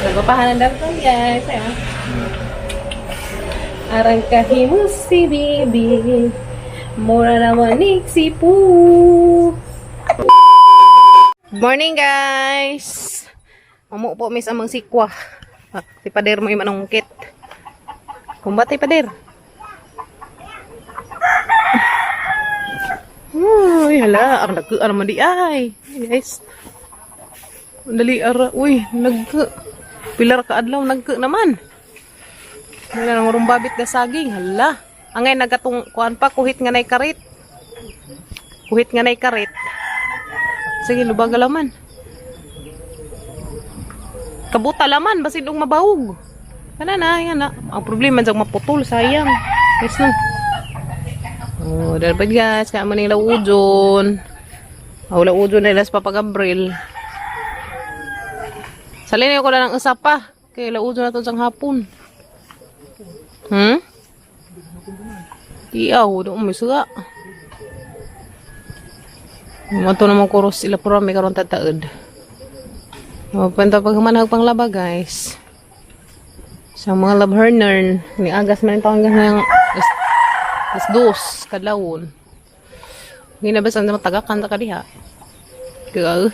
Nagpapahanan dapat, guys. Ayan. Arang kahimo si bibi. Mura naman sipu. Morning, guys! Amo po mis amang sikwa. Ah, si pader mo yung manungkit. Kumbate, pader. Uy, hala, ang nagka naman di ay. Guys. Ang dali ara. Uy, nagka. Pilar ka adlaw nagka naman. Wala nang rumbabit na saging. Hala. Angay nagatong kuan pa kuhit nga nay karit. Kuhit nga nay karit. Sige, lubag laman. Kabuta laman basin og mabawog. Kana na, yan na. Ang problema jang maputol, sayang. Yes no. Oh, dapat guys, kaya man nila ujon. Oh, laujon nila sa Papa Gabriel. Salin ko na ng isa pa. Kaya laujon na to sang hapon. Iyaw, doon may suga. Mato naman kuros ila puro may karon tataod. Oh, panta paghumanhag pang laba, guys. Sa mga labhernern, ni agas man taon ng alas 2 kadlawon. Ginabas ang tagakan ta kadiha. Kaya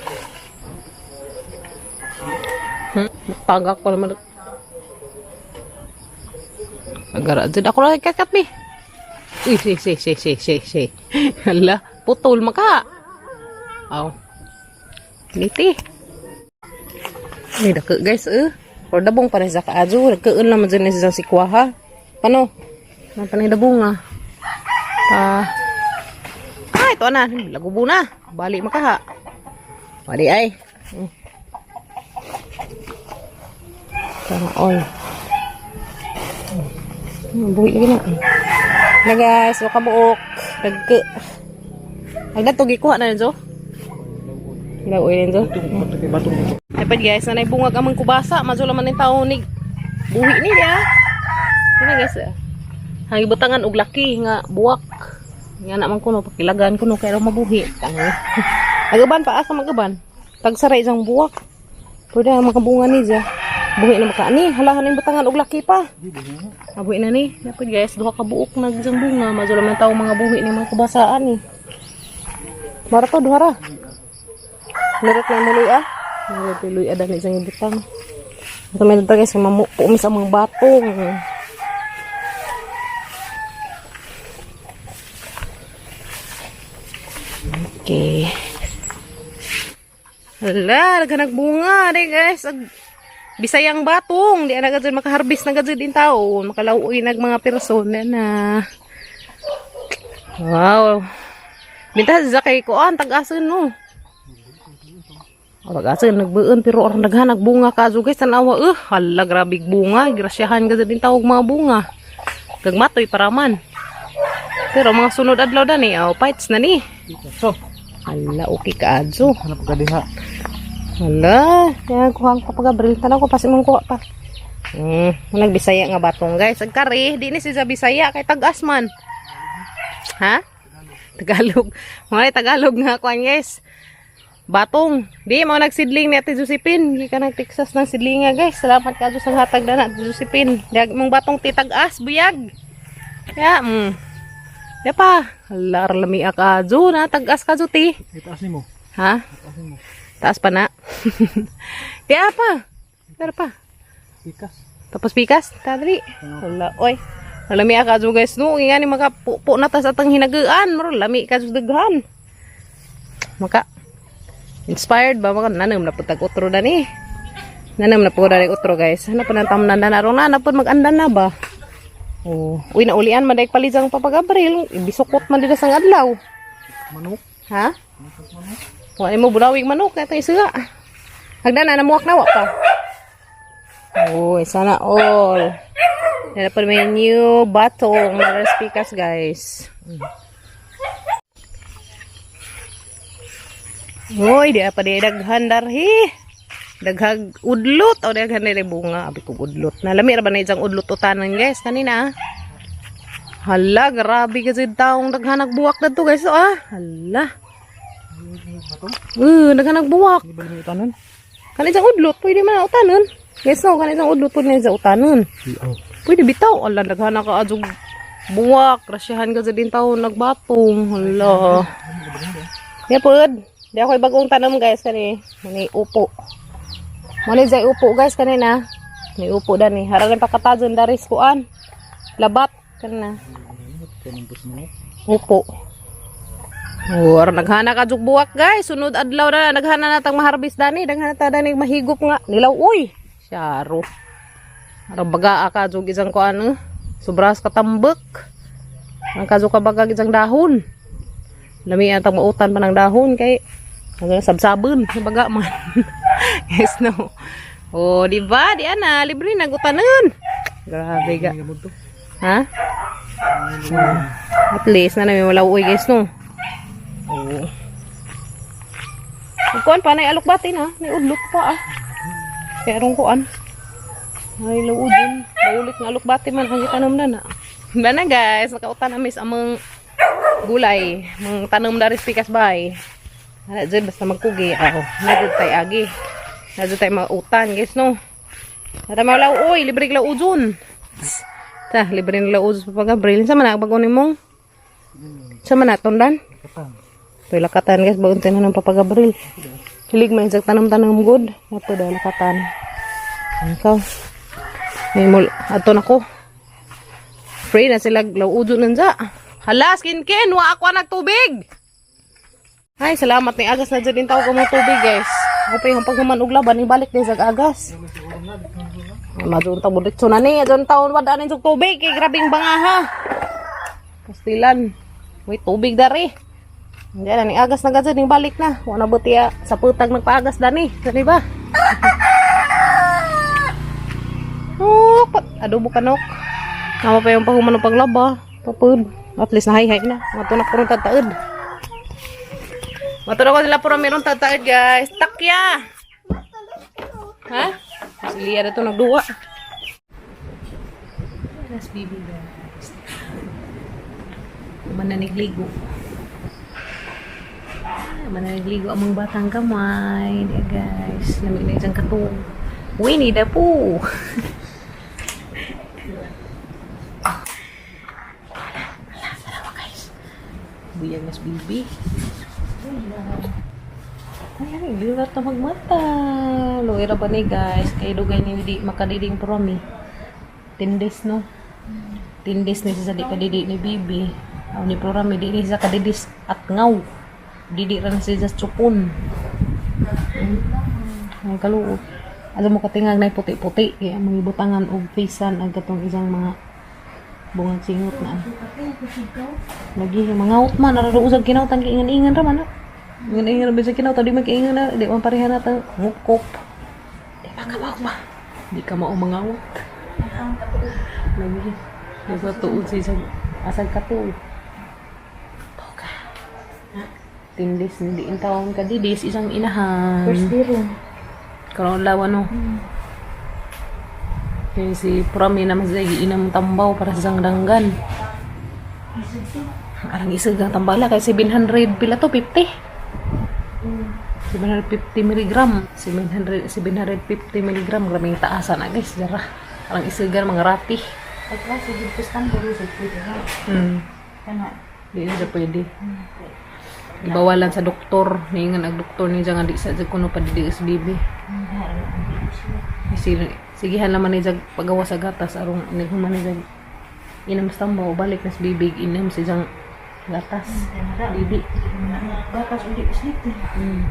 Tagak ko naman. Agara jud ako ra kat mi. Uy, si si si si si si. Hala, putol maka. Aw. Niti. Ay, dako guys, eh. Pero dabong pa rin sa kaadyo. Nagkaan naman dyan na siya si Kuwaha. Paano? Ano pa na dabong ah. Pa. Ah, ito na. Lagubo na. Bali makaha. Bali ay. Sana all. Buhi lagi na. Na guys, so kabuok. Nagka. Ang dato gikuha na nito. Laoy nito. Ay pa guys, nanay bungag amang kubasa, madyo laman ng taon ni buhi ni ya. Sina guys. Ah. Ang ibutangan og laki nga buwak. Nga naman kuno pakilagan kuno kay raw mabuhi. Tanga. Agaban pa asa magaban. Tagsaray isang buwak. Pwede ang makabunga ni siya. Buhi na maka ni, halahan ning butangan og laki pa. Mabuhi na ni. Dapat guys, duha ka buok na isang bunga, madyo laman tao mga buhi ni mga kubasaan ni. Mara to duha ra. Meron na muloy ah. Meron tuloy ah dami isang ibutang. Ito meron to guys, mamupumis ang mga batong. Okay. Hala, naghanag bunga di guys. Ag Bisayang batong, di na gajud makaharbis na gajud din tao, makalauoy nag mga persona na. Wow. Binta sa kay kuan tag-ason no. Oh, tag-ason nagbuon pero orang daghan bunga ka guys, tanawa eh. Hala, grabe bunga, grasyahan gajud din tawag mga bunga. Gagmatoy para man. Pero mga sunod adlaw dani, oh, fights na ni. So, Hala, okay ka adyo. hanap ka diha. Hala, kaya kuha ko pa Gabriel, tanaw ko pa si mong kuha pa. Nagbisaya nga batong guys. Ang kare, di ni siya Bisaya kay tag-as man. Ha? Tagalog. Mga Tagalog nga kuan guys. Batong. Di mo nagsidling ni Ate Josephine. Di ka nag Texas ng sidling nga guys. Salamat ka Diyos ang hatag na Ate Josephine. Dag mong batong titag-as buyag. Ya. Ya pa. Hala, lami ka jo na tag-as ka jo ti. Itaas nimo. Ha? Itaas nimo. Taas pa na. Tiya pa. Pero pa. Pikas. Tapos pikas. Tadri. Wala. Oy. Lami ka jo guys. No, nga ni maka pupo na tas atang hinagaan. Maro lami ka jo daghan. Maka inspired ba maka nanam na putag otro dani. Nanam na po dani otro guys. Ano pa nang tamnan na naron na napod mag-andan na ba. Oh, uy naulian man dai palizang Papa Gabriel, ibisukot man dida sang adlaw. Manok. Ha? Wa mo bulawig manok kay tayo siga. Hagdan na namuak na wa pa. Uy, sana all. Yan na po may new batong na respikas guys. Uy, di pa di daghan darhi. Daghag udlot o daghan diri bunga abi kog udlot. Nalami ra ba na isang udlot utanan guys kanina. Ah. Hala, grabe kasi taong daghan nagbuwak na to guys. Ah, hala. Daghan nagbuwak. Di ba nimo itanon? Kani isang udlot, pwede man na utanon. Yes no, kanang isang udlot po na sa utanon. Oh. Pwede bitaw. Ala, naghana ka adjog buwak. Rasyahan ka sa din taon nagbatong. Hala. Ya pod. Di ako bagong tanom guys kani. Ni upo. Muna jay upo guys kani na. Ni upo dani. Haralan pa katadjon daris kuan. Labat kana. Upo. Or naghana ka jug buwak guys. Sunod adlaw na naghana na tang maharbis dani. Naghana ta dani mahigop nga. Nilaw uy. Syaro. Arang baga ka jug isang kuan eh. Sobras katambek. Ang kadyo ka baga isang dahon. Lami ang mautan pa ng dahon kay ano, sabsabon baga man. Yes no. Oh, di ba? Di ana, libre na gutanon. Grabe ga. Ha? At least na namin wala uwi guys no. Oh. Kuan pa nay alukbati na, may udlot pa ah. Kaya rong kuan. Ay luudon, bayulit nga alukbati man ang gitanom na na. Ba na guys, nakautan na mis among gulay, mga tanom na rin pikas bay. Ana dyan, basta magkugi. Ako, nadud tay agi. Nadud tay mautan guys no. Nata mawala uy, libre glaw udon. Ta, libre nila udon sa Papa Gabriel. Sa man bago nimong? Sa man tundan? Toy lakatan guys, bagong tanan ng Papa Gabriel. Hilig man sa tanom-tanom good. Ato daw lakatan. Ikaw. May mul ato nako. Free na sila glaw udon nanja. Hala, skin-kin, wa ako nagtubig. Ay, salamat ni agas na dyan din tao mo tubig, guys. Ako pa yung paghuman og laban, ibalik din sa agas. Madun ta bulit na ni, adun taon wala ni tubig kay grabing banga ha. Pastilan. May tubig dari. Hindi na ni agas na gadyan, ning balik na. Wala buti sa putag nagpaagas dani. Dani ba? Oh, pat adobo kanok. Nama pa yung paghuman og paglaba. Tapod. At least nahayhay na. Mato na kurong tataod. Mato na ko sila puro meron tataod, guys. Takya! Ha? Si Lia na to nagduwa. Las baby guys. Mananigligo. Ah, mananigligo ang mga batang kamay. Di guys. Lamig na isang katong. Winnie the Pooh. Wala, wala, guys. Buyag mas baby. Ay, ay, hindi na ito magmata. Luwi ra ba ni guys? Kay dugay ni di makadiding promi. 10 days no? 10 days ni siya sa di kadidi ni Bibi. Aw ni programi di ni siya kadidis at ngaw. Didi ra na siya sa tsupon. Ay kaluot. Alam mo katingag na puti-puti. Kaya mga ibutangan og fisan ang katong isang mga bungag singot na. Lagi mga out man nararuusag kinautan kay ingan-ingan ra man. Ah. Ingan-ingan ra bisag kinautan di man kaingan na di man pareha na ta ngukop. Di ba ka mao ba? Di ka mao mangawat. Lagi. Di ba tuod sa isang asag ka tuod. Toka. Tindis ni diin taon ka didis isang inahan. First day rin. Karon lawa no. Kaya si Prami naman sa inam tambaw para sa isang danggan. Arang isag ang tambala kay 700 pila to 50. 750 milligram. 700 750 milligram grabing taasan na guys dara. Arang isagan mga rati. At last, sige, pustan ko rin sa pwede na. Kana. Di na siya pwede. Gibawalan sa doktor. Niingan ang doktor niya nga di sa jud kuno padidi sa bibi. Sigihan naman ni jag pagawa sa gatas arong naghuman ni jag inam sa tambaw balik na sa bibig inam si jang gatas. Bibi. Gatas ulit islit eh.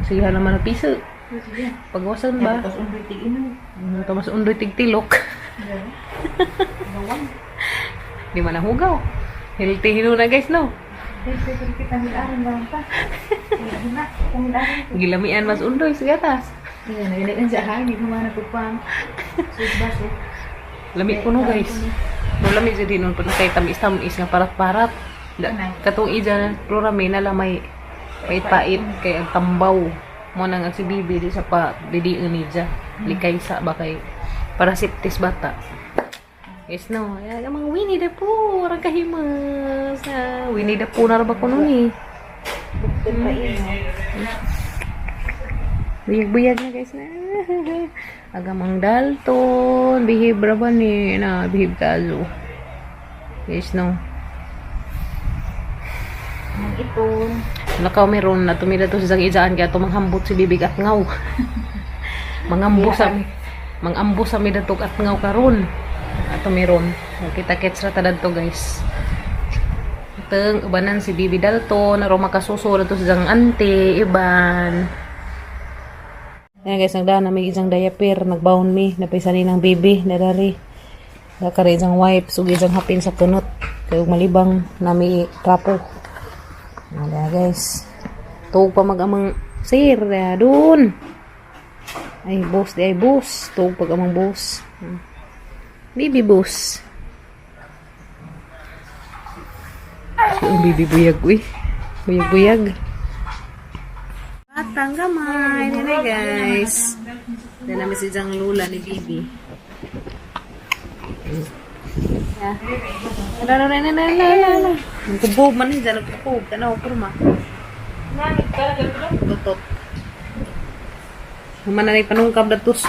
Sigihan naman ang piso. Sige. Pagawasan ba? Gatas ulit inom. Tamas undoy tigtilok. Bawang. Di man nahugaw. Healthy hino na guys no. Pwede pwede kita milaran lang pa. Hindi na. Kamilaran. Gilamian mas undoy sa gatas. Iya, nagilaian siya ha. Hindi ko mana pagpang. Sus baso. Lami ko no guys. No lami jud hinon pud kay tamis-tamis nga parat-parat. Katong ija plurami na lamay pait-pait kay ang tambaw. Mo nang ang si bibi di sa pa didion ni ja. Likay sa ba kay para siptis bata. Yes no, ay, ang mga Winnie the Pooh, arang kahimas. Ah, Winnie the Pooh na ra ba kuno ni? Bukod pa ino. Buyag-buyag na guys na. Agamang Dalton. Behave ra ba ni? Na, behave ka azo. Yes, no. Ang ipon. Nakaw meron na tumila to sa ijaan kaya tumanghambot si bibig at ngaw. Mangambo sa mangambo sa midatog at ngaw karon. Ato meron. Kita kits ra ta dadto, guys. Teng ubanan si Bibi Dalton aro makasuso ra to sa isang ante iban. Ayan guys, nagdaan na may isang diaper, nagbaon mi, napisa ni ng baby, nadari. Nakari isang wipes, ug isang hapin sa kunot. Kay ug malibang nami trapo. Wala guys. Tuog pa mag-amang sir, dun. Ay, boss, di ay boss. Tuog pag amang boss. Baby boss. Ang baby buyag, uy. Buyag-buyag. Batang gamay. Nene guys. Dan namin si Jang Lula ni Bibi. Yeah. La la la la la la la. Nagkubob man ni dyan. Nagkubob. Tanaw, kurma. Tutot. Human na rin panungkab na tus.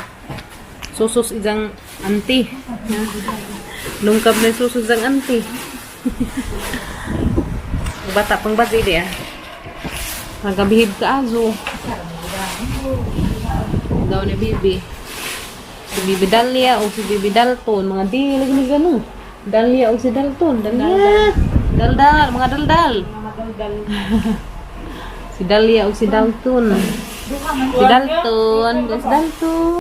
Susus ijang anti. Nungkab na susus ijang anti. Bata pang bati di ah. Nagkabihib ka azo. Daw ni Bibi. Si Bibi Dalia o si Bibi Dalton. Mga di, lagi ni ganun. Dalia o si Dalton. Dalia. Daldal, mga daldal. Si Dalia o si Dalton. Si Dalton. Si Dalton.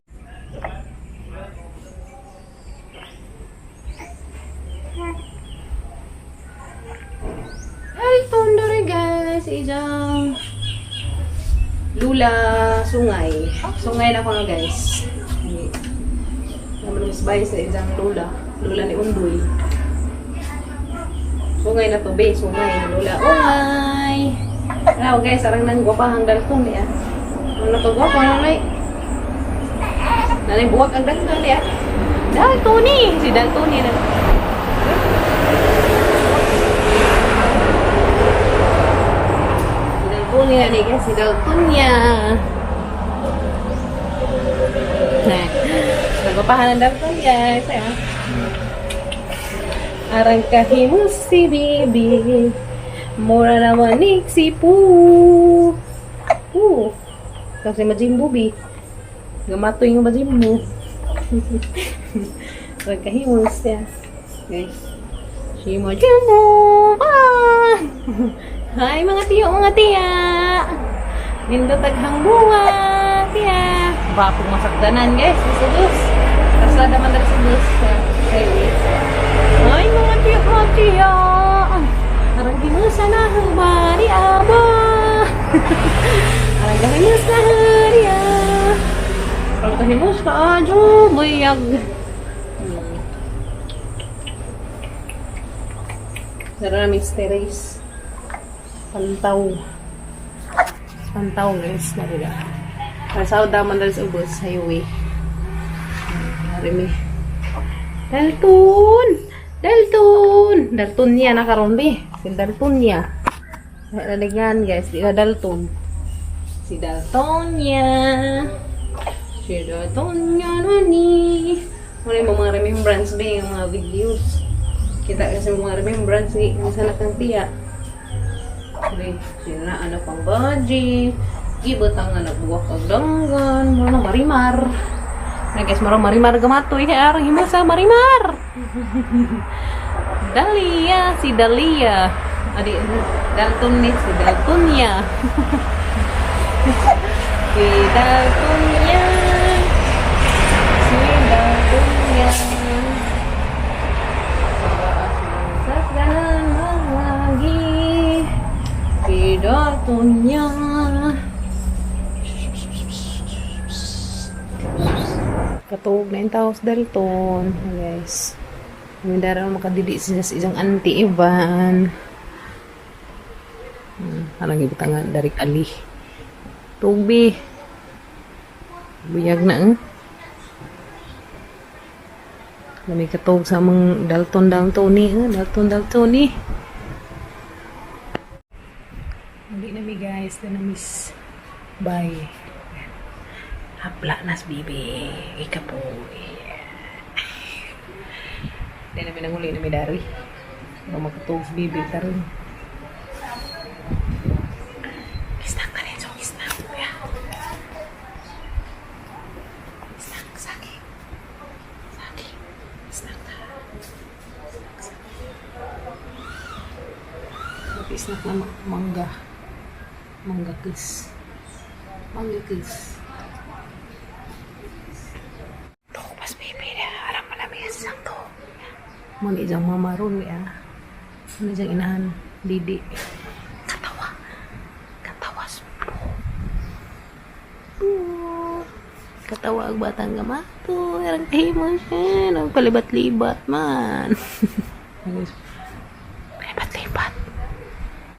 Dalton dore guys. Ijang Lula Sungay. Sungay na ko no guys. Naman mas bay sa ijang Lula. Lula ni Undoy. Sungay na to be. Sungay na Lula. Ungay! Hello guys, arang nang gwapahang Dalton niya. Ano to gwapa nanay? Nanay buwag ang Dalton niya. Daltoni! Si Daltoni na. Si Daltonia ni guys, si Daltonia. Nah, nagpapahan ng Daltonia. Isa ah. Arang kahimus si Bibi. Mura naman ni si Poo. Poo. Kasi majimbo bi. Gamatoy nga majimbo. Arang kahimus siya. Guys. Si Majimbo. Ah! Hi mga tiyo, mga tiya. Nindot aghang bunga, tiya. Bakong masakdanan guys, sa bus. Kasada man dali sa bus. Sa highway. Ay mga tiyo, mga tiya. Arang himusa na hubari aba. Arang himusa na hubari Arang himusa ajo buyag. Meron terrace. Pantaw. Pantaw guys. Narila. Nasa daman dahil sa ubos. Highway. Narimi. Dalton! Dalton! Dalton niya nakaroon be. Si Dalton niya. Nalaligan guys. Di ka Dalton. Si Dalton niya. Si Dalton niya nani. Wala yung mga remembrance be. Yung mga videos. Kita kasi mga remembrance ni sa nakang tiya. Okay, sino na ano pang budget. Ibutang nga nagbuwak og danggan, mura na marimar. Na guys, mura marimar gamatoy kay arang himo sa marimar. Dalia, si Dalia. Adi Dalton ni si Daltonia. Si Daltonia. Si Daltonia. Sakdanan lagi si Daltonia. Katuog na yung tao sa Dalton. Hi, guys. May dara makadili siya sa isang auntie Ivan. Anong ibutangan darik ali. Tugbi. Buyag na eh. Lami katog sa among Dalton Dalton ni, eh. Dalton Dalton ni. Hindi na mi guys, na miss. Bye. Happy Gihapla nas bibi. Ikapoy. Di namin nanguli na may dari. Pero magkatuog sa bibi taron. Snack na rin. So, snack. Yeah. Snack, saki. Saki. Snack na. Snack, saki. Buti snack na mangga. Mangga kiss. Mangga kiss. Tukas baby na. Aram malami sa to. Muna diyang mama ron ya. Muna diyang inahan. Didi. Katawa. Katawas po. Katawa ang batang gamato. Arang kahimo siya. Nang palibat-libat man.